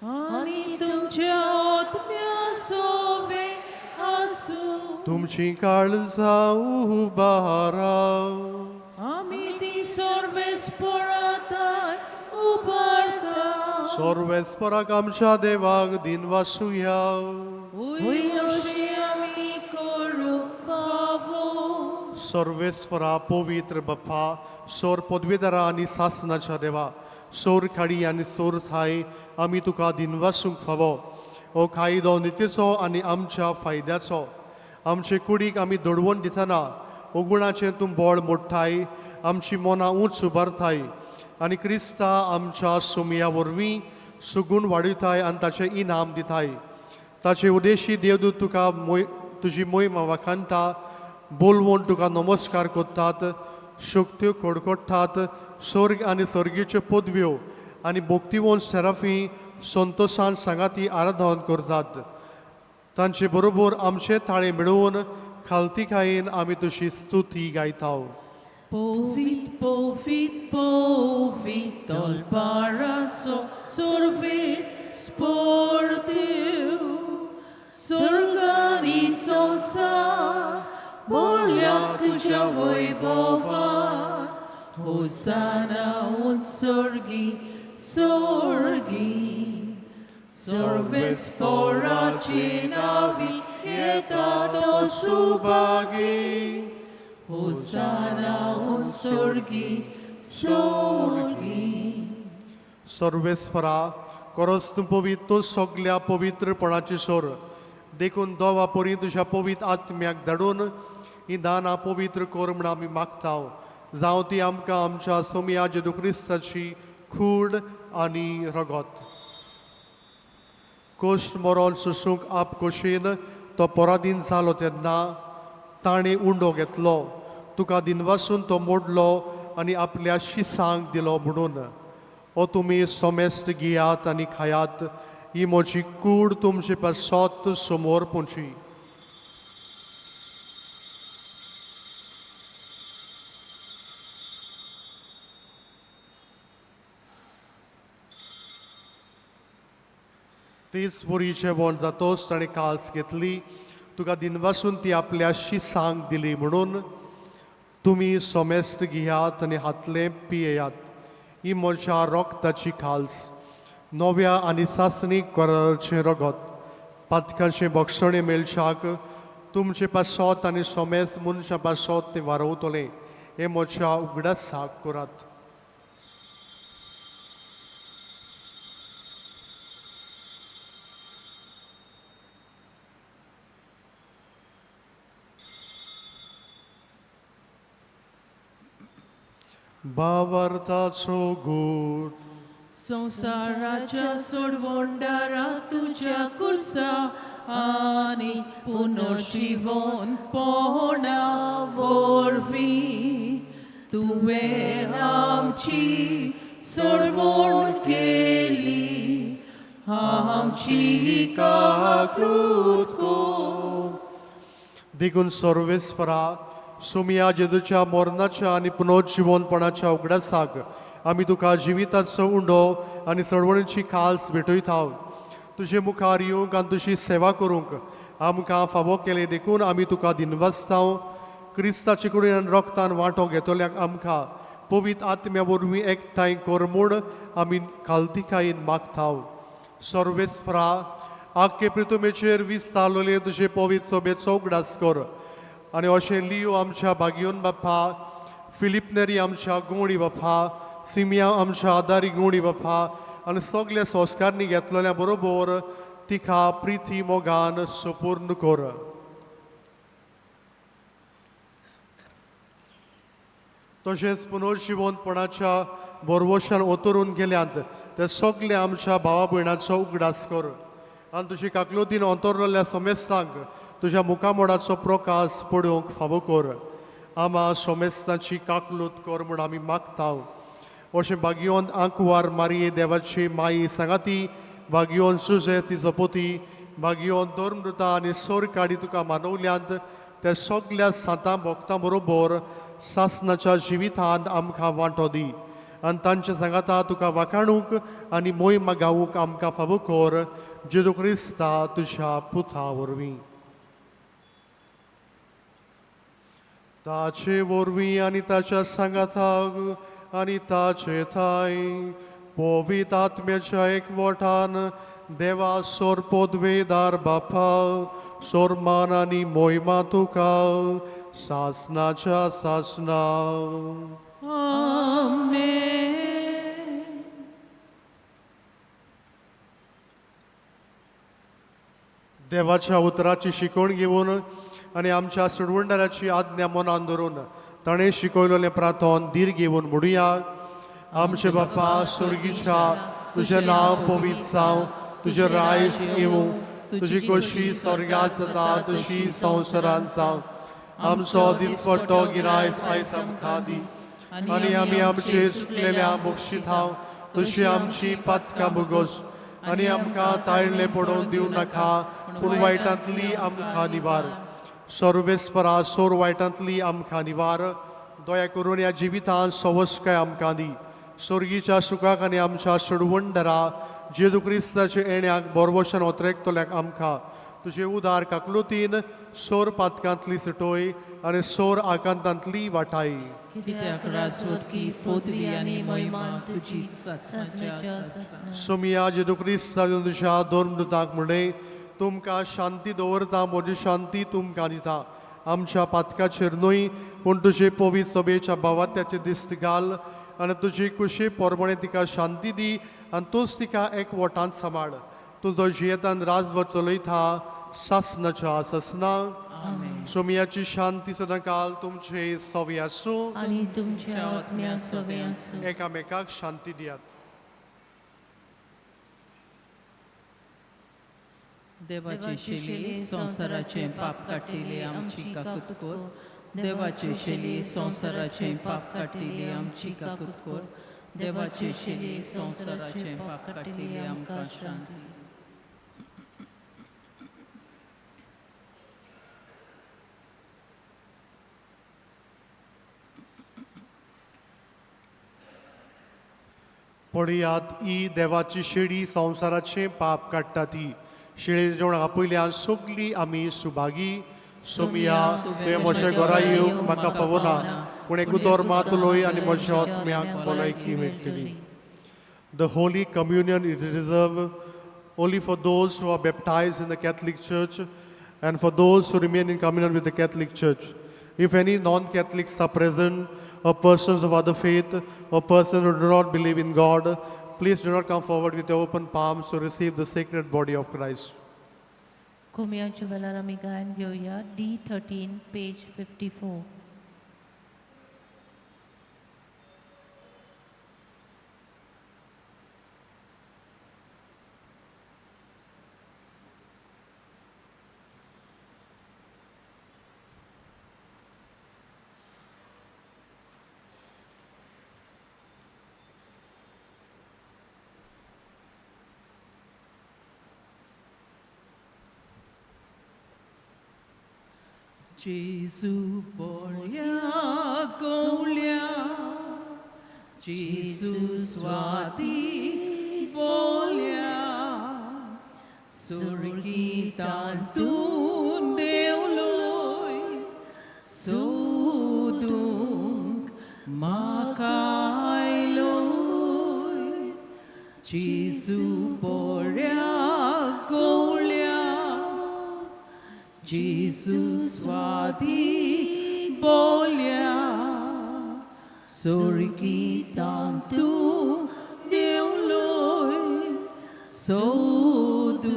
S5: आनी तुमच्या आत्म्या सोवे आसूं.
S2: तुमची काळजां उबारा.
S5: आमी ती सर्वेस्पोराताय उबारता.
S2: सर्वेस्पराक आमच्या देवाक दिनवासुया.
S5: वय अशें आमी करूंक फावो.
S2: सर्वेस्वरा, पवित्र बाप्पा, सोर पदवेदारा आनी सासनाच्या देवा, सोर खाडी आनी सोर थाय आमी तुका दिनवासूंक फावो. हो कायदो नितीचो आनी आमच्या फायद्याचो. आमचे कुडीक आमी दडवण दितना ओगुणाचें तूं बळ मोडटाय, आमची मनां उंच उबारताय आनी क्रिस्ता आमच्या सोमया वरवीं सुगून वाडयताय आनी ताचें इनाम दिताय. ताचे उदेशी देवदूत तुका मोय तुजी मोहिमा वाखाणटा, बोलवून तुका नमस्कार करतात, शक्त्यो कडकडटात. स्वर्ग आनी सर्गीच्यो पदव्यो आनी भक्तिवंत सेराफी संतोशान सांगाती आराधन करतात. तांचे बरोबर आमचे थाळे मेळोवन खालतीकायेन आमी तुजी स्तुती गायता.
S5: Povit, povit, povit, dal parazzo, sorvis, sportiu, sorgani sonsa, बोल्या तुझ्या वैभवान, Hosanna und sorgi, sorgi, sorvis poraci navi, येता तो
S2: Subhagi.
S5: Hosanna und sorgi, sorgi.
S2: सर्वेस्परा करस तूं पवित्र सगल्या पवित्रपणाची सोर, देखून दोवा परी तुज्या पवित्र आत्म्याक धाडून ही दानां पवित्र कर म्हूण आमी मागता. जावं ती आमकां आमच्या सोमया जेजू क्रिस्ताची कूड आनी रगत. कोश्ट मरोन सोसूंक आप कोशीन तो पराधीन जालो तेन्ना ताणें उंडो घेतलो, तुका दिनवासून तो मोडलो आनी आपल्या शिसांक दिलो म्हणून, ओ तुमी सोमेस्त घेयात आनी खायात, ही म्हजी कूड तुमचे पासत समोर पोंची. तीच वरी जेवण जातोच ताणें काल्स घेतली, तुका दिनवासून ती आपल्या शिसांक दिली म्हणून, तुमी सोमेस्त घेयात आनी हातलें पियेयात, ही म्हज्या रोगताची खाल्स, नव्या आनी सासणीक कराराचें रगत, पातकांचें बक्षणें मेळच्याक तुमचे पासत आनी सोमेस मनशां पासत तें वारवतलें. हें म्हज्या उगडासाक करात. भावार्थाचो गूट.
S5: संवसाराच्या सोडवणदारा तुज्या कुर्सा आनी पुनर्जिवन पोणा वरवीं तुवें आमची सोडवण केली, आमची काकूत कर.
S2: देखून सर्वेस्परा सोमया जेजूच्या मरणाच्या आनी पुनर्जिवनपणाच्या उगडासाक आमी तुका जिविताचो उंडो आनी चळवळीची खाल्स भेटयता. तुजे मुखार येवंक आनी तुजी सेवा करूंक आमकां फावो केलें देखून आमी तुका दिनवासता. क्रिस्ताचे कुडीन आनी रोगतान वांटो घेतल्याक आमकां पवित्र आत्म्या वरवीं एकठांय कर म्हूण आमी खालतीकायेन मागता. सर्वेस्परा आख्खे प्रितुमेचेर विस्तारलेले तुजे पवित्र सोबेचो उगडास कर आनी अशें लियो आमच्या भाग्योन बाप्पा, फिलीप नेरी आमच्या गुंवडी बाप्पा, सिमिया आमच्या आदारी गुंवडी बाप्पा आनी सगल्या संस्कारणी घेतलेल्या बरोबर तिका प्रिती मोगान सुपूर्ण कर. तशेंच पुनर्जिवनपणाच्या बोरवशान ओतरून गेल्यात ते सगळे आमच्या भावा भयणाचो उगडास कर आनी तुजी काकलोतीन अंतरलेल्या समेस्तांक तुज्या मुखामोडाचो प्रकाश पडोवंक फावो कर. आमा सोमेस्तांची काकलूत कर म्हूण आमी मागता. अशें भाग्योन आंकवार मारये देवाची माई सांगाती, भाग्योन सुजे तिजो पोती, भाग्योन धर्मदूता आनी सोरकाडी तुका मानवल्यांत त्या सगल्या सांतां भोगतां बरोबर सासनाच्या जिवितांत आमकां वांटो दी आनी तांच्या सांगाता तुका वाखाणूंक आनी मोहिमा गावूंक आमकां फावो कर, जेजू क्रिस्ता तुज्या पुता वरवीं. ताचे वरवीं आनी ताच्या सांगाताक आनी ताचे थाय पवित्र आत्म्याच्या एकवटान देवा सोर पदवेदार बापा, सोरमान आनी मोहिमा तुका सासनाच्या सासना.
S5: आमेन.
S2: देवाच्या उतराची शिकवण घेवन आनी आमच्या सोडवणदाराची आज्ञा मनान धरून ताणें शिकयलेलें प्रार्थन धीर घेवन म्हणुया. आमचे बापा स्वर्गीच्या, तुजें नांव पवित्र जावं, तुजें रायस येवं, तुजी खोशी स्वर्गात जाता तशी संवसारांत जावं. आमचो दिसपट्टो गिरायस आयज आमकां दी आनी आमी आमचे चुकलेल्या बक्षीत हांव तशी आमची पातकां भोगोस आनी आमकां ताळणे पडोवन दिवं नाका, पूण वायटांतली आमकां निवार. सर्वेस्परा सोर वायटांतली आमकां निवार. दया करून ह्या जिवितांत सवस्काय आमकां दी. सोर्गीच्या सुखाक आनी आमच्या सोडवणदारा जेजू क्रिस्ताच्या येण्याक बोरवशन ओतरेकतल्याक आमकां तुजे उदार काकलुतीन सोर पातकांतली सुटोय आनी सोर आकांतांतली वाटाय.
S5: कित्याक राजवटकी पदवी आनी महिमा तुजी सासणाच्या सासणा.
S2: सोमिया जेजू क्रिस्ताच्या तुज्या दोन मृतांक म्हणलें, तुमकां शांती दवरता, म्हजी शांती तुमकां दिता. आमच्या पातकाचेर न्हय पूण तुजे पवित्र सभेच्या भावात्याचे दिस्त घाल आनी तुजी कुशी पोरमणे तिका शांती दी आनी तूंच तिका एक वटांत सांबाळ. तुजो जियेतान राजवट चलयता सासनाच्या सासना. सोमियाची शांती सदांकाल तुमचे सवी आसूं
S1: आनी तुमच्या आत्म्या सवे आसूं.
S2: एकामेकाक शांती दियात.
S5: देवाचे शेली संवसाराचें पाप काडटिले आमची काकूत कोर. देवाचे शेली संवसाराचें पाप काडटिले आमची काकूत कोर. देवाचे शेली संवसाराचें पाप काडटिले आमकां शांती.
S2: पळयात ही देवाची शेळी संवसाराचें पाप काडटा ती शेळी जेवणाक आपयल्यान सगळीं आमी सुभागी. सोमिया तुवें म्हज्या घरा येवंक म्हाका फावना, पूण एक उतर मात उलय आनी म्हज्या आत्म्याक भलायकी मेळटली. The Holy Communion is reserved only for those who are baptized in the Catholic Church and for those who remain in communion with the Catholic Church. If any non-Catholics are present, or persons of other faith, or persons who do not believe in God, please do not come forward with your open palms to receive the sacred body of Christ.
S1: कुमयाच्या वेळार आमी गायन घेवया D13 page 54.
S5: Gesù bolia golia, Gesù swati bolia, surgitan tun deuloi, sudung makailoi. Gesù bolia golia, Gesù swati bolia, surgitan tu deuloi, sodung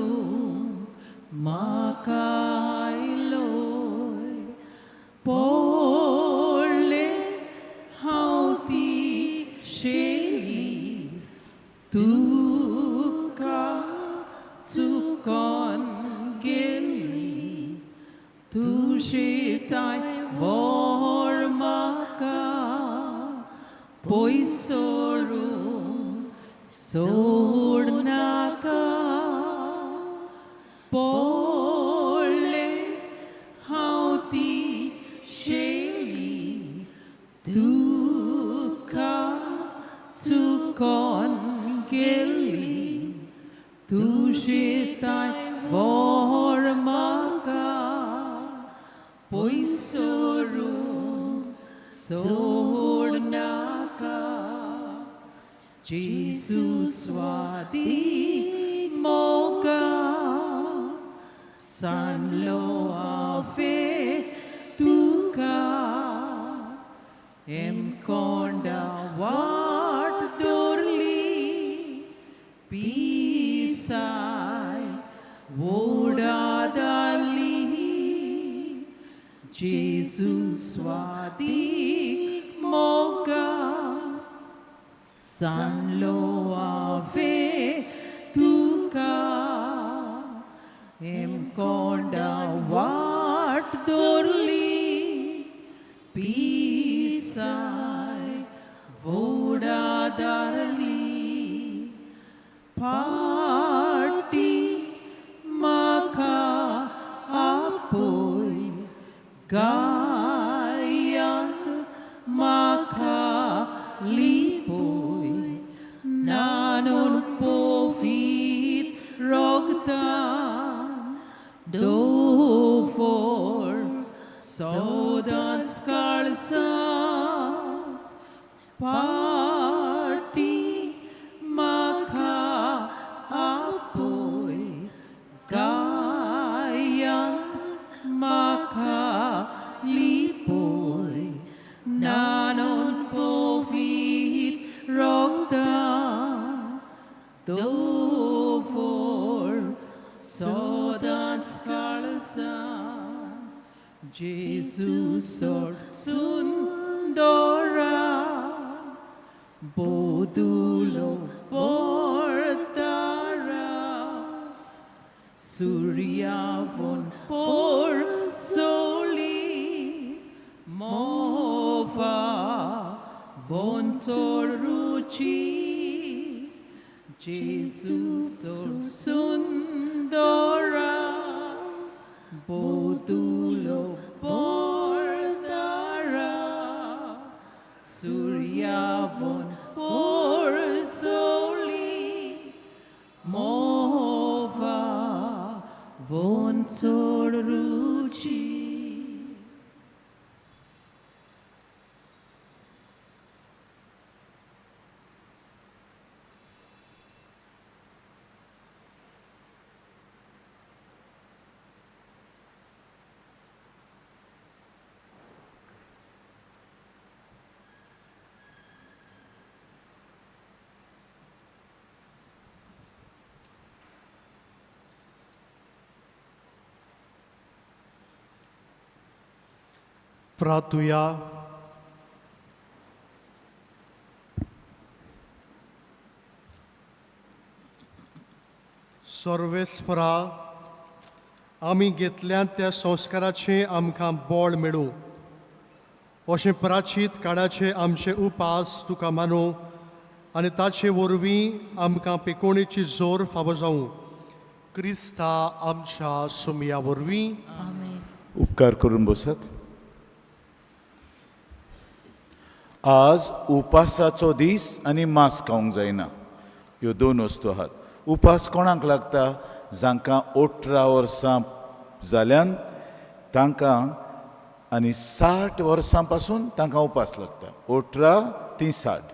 S5: makailoi. Pole hauti sheli, tuka tsukon geli, Tushitai vormaka poisoru sornaka. Pole hauti sheli, tuka tsukon geli, Tushitai vormaka poisoru sornaka. Gesù swati moka, san lo ave tuka, em konda wat dorli, pisai vodadali. Gesù swati moka, san lo ave tuka, em konda wat dorli, pisai vodadali. Pa गायांत म्हाका लिपोय नानून पोफीत रोगतान दोफोर सदांच काळसां पाटी म्हाका आपोय गायांत म्हाका लिपोय नानून पोफीत रोगतान दोफोर सदांच काळसां जेजू सोड सुंदरा बोदुलो बोर्तारा सुर्यावोन पोर सोली मोवा von रुचि जेजू सोड सुंदरा बोदुलो बोर्तारा सुर्यावोन पोर सोली मोवा von रुचि.
S2: प्रार्थुया. सर्वेस्परा, आमी घेतल्यात त्या संस्काराचें आमकां बळ मेळूं अशें प्राचीत काळाचे आमचे उपास तुका मानूं आनी ताचे वरवीं आमकां पिकोणेची जोर फावो जावं, क्रिस्ता आमच्या सुमया वरवीं.
S1: आमेन.
S7: उपकार करून बसत. आज उपासाचो दीस आनी मांस खावंक जायना, ह्यो दोन वस्तू आहात. उपास कोणाक लागता? जांकां 18 वर्सां जाल्यान तांकां आनी 60 वर्सां पासून तांकां उपास लागता. 18 ती 60.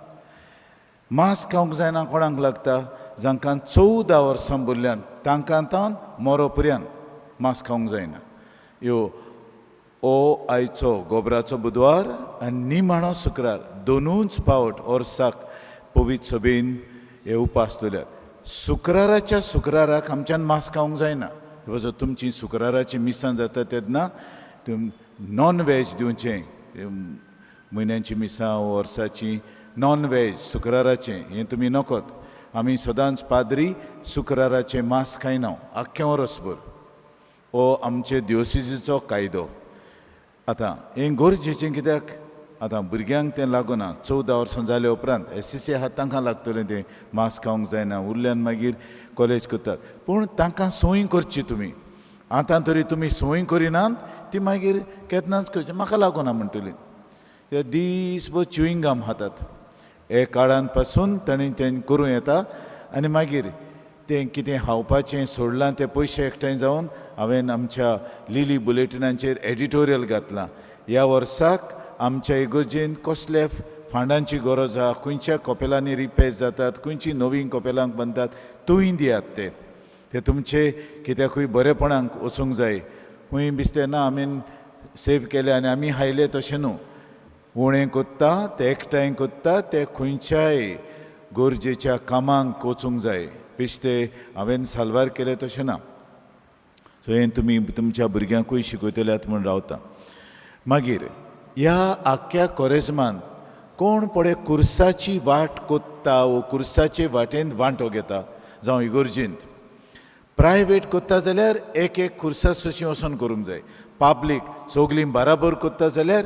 S7: मांस खावंक जायना कोणाक लागता? जांकां 14 वर्सां भरल्यान तांकां तावन मोरो पर्यंत मांस खावंक जायना. ह्यो ओ आयचो गोबराचो बुधवार आनी निमाणो शुक्रार दोनूच पावट वर्साक पवित्र सभेन हे उपास दवरल्यात. शुक्राराच्या शुक्राराक आमच्यान मांस खावंक जायना. जर तुमची शुक्राराची मिसां जाता तेन्ना तुम नॉन व्हेज दिवचें, म्हयन्याची मिसां वर्साची नॉन व्हेज शुक्राराचें हें तुमी नकोत. आमी सदांच पाद्री शुक्राराचें मांस खायना आख्खें वर्सभर. हो आमचे दिवसिजीचो कायदो. आतां हें गरजेचें कित्याक? आतां भुरग्यांक तें लागूना. 14 वर्सां जाले उपरांत एस एस सी आहा तांकां लागतलें तें मांस खावंक जायना. उरल्यान मागीर कॉलेज करतात, पूण तांकां संवय करची तुमी. आतां तरी तुमी संवय करिनात ती मागीर केन्नाच करची म्हाका लागूना म्हणटली. ते दीसभर च्युइंग गम खातात. हे काळान पासून ताणें तें करूं येता. आनी मागीर तें कितें खावपाचें सोडलां ते पयशे एकठांय जावन हांवें आमच्या लिली बुलेटिनांचेर एडिटोरियल घातलां. ह्या वर्साक आमच्या इगर्जेन कसले फांडांची गरज आहा, खंयच्या कपेलांनी रिपेर जातात, खंयची नवीन कपेलांक बांदतात, थंय दियात. ते ते तुमचे कित्याकूय बरेपणाक वचूंक जाय. खंय दिसतें ना आमी सेव केले आनी आमी हायले तशें न्हू. उणें कोत्ता ते एकठांय कोत्ता ते खंयच्याय गरजेच्या कामांक वचूंक जाय. बेश्टे हांवें साल्वार केलें तशें ना. सो हें तुमी तुमच्या भुरग्यांकूय शिकयतल्यात म्हूण रावता. मागीर ह्या आख्ख्या कोरेजमान कोण पळय कुर्साची वाट कोत्ता वो कुर्साचे वाटेंत वांटो घेता, जावं इगर्जेंत प्रायवेट कोत्ता जाल्यार एक एक कुर्सा सुशी वचोन करूंक जाय. पब्लीक सगलीं बराबर कोत्ता जाल्यार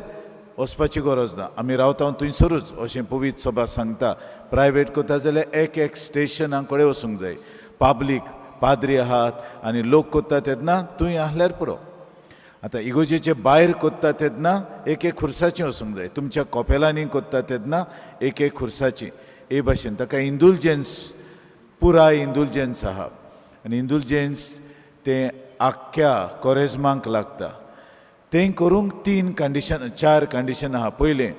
S7: वचपाची गरज ना. आमी रावता थंयसरूच अशें पवित्र सभा सांगता. प्रायवेट कोत्ता जाल्यार एक एक स्टेशना कडेन वचूंक जाय. पब्लीक पाद्री आहात आनी लोक कोत्ता तेन्ना थंय आहल्यार पुरो. आतां इगोर्जेचे भायर कोत्ता तेन्ना एक एक खुर्साचें वचूंक जाय, तुमच्या कॉपेलांनी कोत्ता तेन्ना एक एक खुर्साची. हे भाशेन ताका इंदुलजन्स, पुराय इंदुलजन्स आहा आनी इंदुलजन्स तें आख्ख्या कोरेजमांक लागता. तें करूंक तीन कंडिशन, चार कंडिशन आहा. पयलें,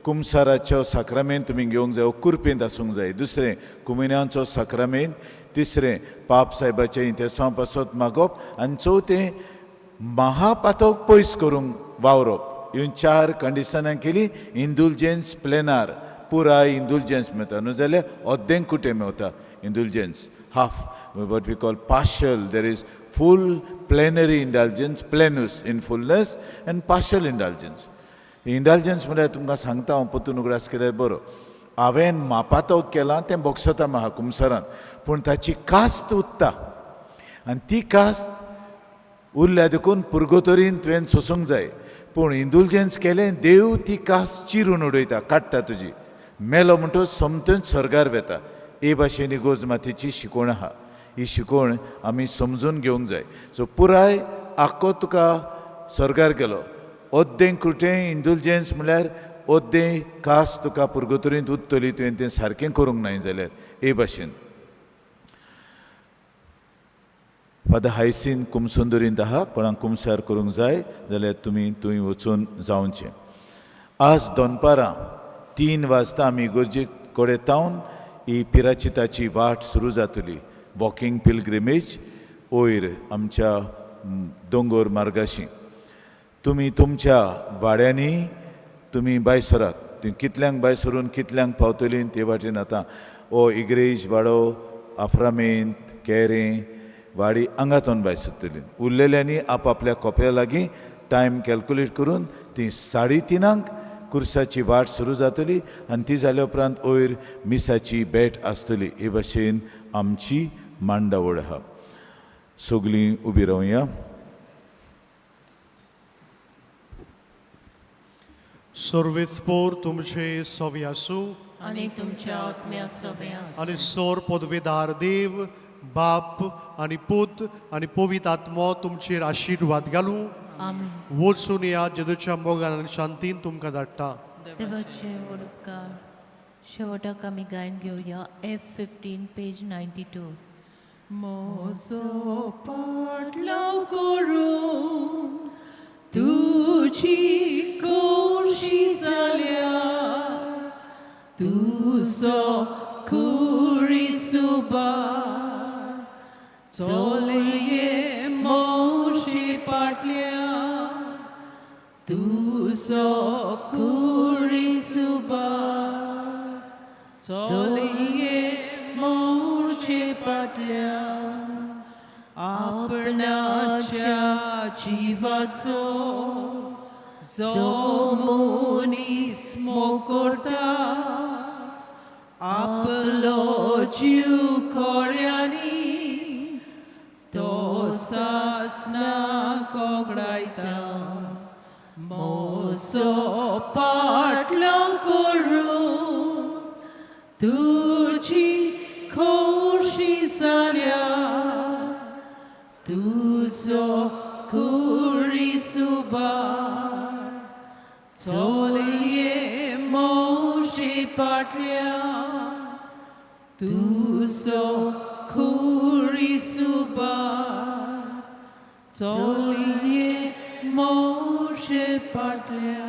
S7: कुमसाराचो साक्रामेंत तुमी घेवंक जाय, कुर्पेंत आसूंक जाय. दुसरें, कुमिन्यांचो साक्रामेंत. तिसरें, पाप सायबाचें इंतेसांव पासत मागप. आनी चवथें, महापातक पयस करूंक वावरप. ह्यो चार कंडिशनां केली इंदुलजन्स प्लेनार, पुराय इंदुलजन्स मेळटा, न्हू जाल्यार अर्दें कुटें मेवता indulgence, half, what we call partial. There is full plenary indulgence, plenus in fullness, and partial indulgence. Indulgence म्हळ्यार तुमकां सांगता हांव, परतून उगडास केल्यार बरो. हांवें मापातोक केलां तें बोगसता म्हाका कुमसरान, पूण ताची कास्त उत्ता आनी ती कास्त उरल्या देखून पुर्गोतोरीन तुवें सोसूंक जाय. पूण इंदुलजन्स केलें, देव ती कास्त चिरून उडयता, काडटा तुजी. मेलो म्हणटकच सोमतेंच स्वर्गार वेता. हे भाशेन इगोर्ज मातेची शिकवण आहा. ही शिकवण आमी समजून घेवंक जाय. सो पुराय आख्खो तुका स्वर्गार गेलो. अर्दें कुटें इंदुलजन्स म्हळ्यार अर्दें कास तुका पुर्गोतोरींत उत्तली, तुवें तें सारकें करूंक नाय जाल्यार. हे भाशेन फादर हायसीन कुमसुंदरींत आहा. कोणाक कुमसार करूंक जाय जाल्यार तुमी थंय वचून जावचें. आज दनपारां 3 वाजता आमी इगर्जे कडेन तावन ही पिराचिताची वाट सुरू जातली, वॉकिंग पिलग्रिमेज वयर आमच्या दोंगोर मार्गाशी. तुमी तुमच्या वाड्यांनी तुमी भायर सरात. तुमी कितल्यांक भायर सरून कितल्यांक पावतली ते वाटेन. आतां ओ इग्रेज वाडो, आफ्रामेंत, केरें, वाडी हांगातून भायर सरतली. उरलेल्यांनी आपआपल्या कोपऱ्या लागीं टायम कॅल्कुलेट करून ती 3:30 कुर्साची वाट सुरू जातली आनी ती जाल्या उपरांत वयर मिसाची भेट आसतली. हे भाशेन आमची मांडावळ आहा. सगळीं उबी रावया.
S2: सर्वेस्पोर तुमचे सवे आसूं
S1: आनी तुमच्या आत्म्या सोबे आसूं.
S2: आनी सोर पदवेदार देव बाप आनी पूत आनी पवित्र आत्मो तुमचेर आशिर्वाद घालूं.
S1: आमेन.
S2: वचून या जेजूच्या मोगान आनी शांतीन तुमकां धाडटा.
S1: देवाचे व्हड उपकार. शेवटाक आमी गायन घेवया F 15 page 92.
S5: म्हजो पाटलाव करून तुजी खोशी जाल्या, तुजो खुरीसुबा चलये मोशी पाटल्या, तुजो खुरीसुबा चलये मोशी पाटल्या, आपणाच्या जिवाचो जो मनीस मोग करता, आपलो जीव खोऱ्यांनी तो सासना कोगडायता. म्हजो पाटलाव करून तुजी खोशी जाल्या, तुजो खुरीसुबा चलये मोशी पाटल्या, तुजो खुरीसुबा चलये मोशी पाटल्या.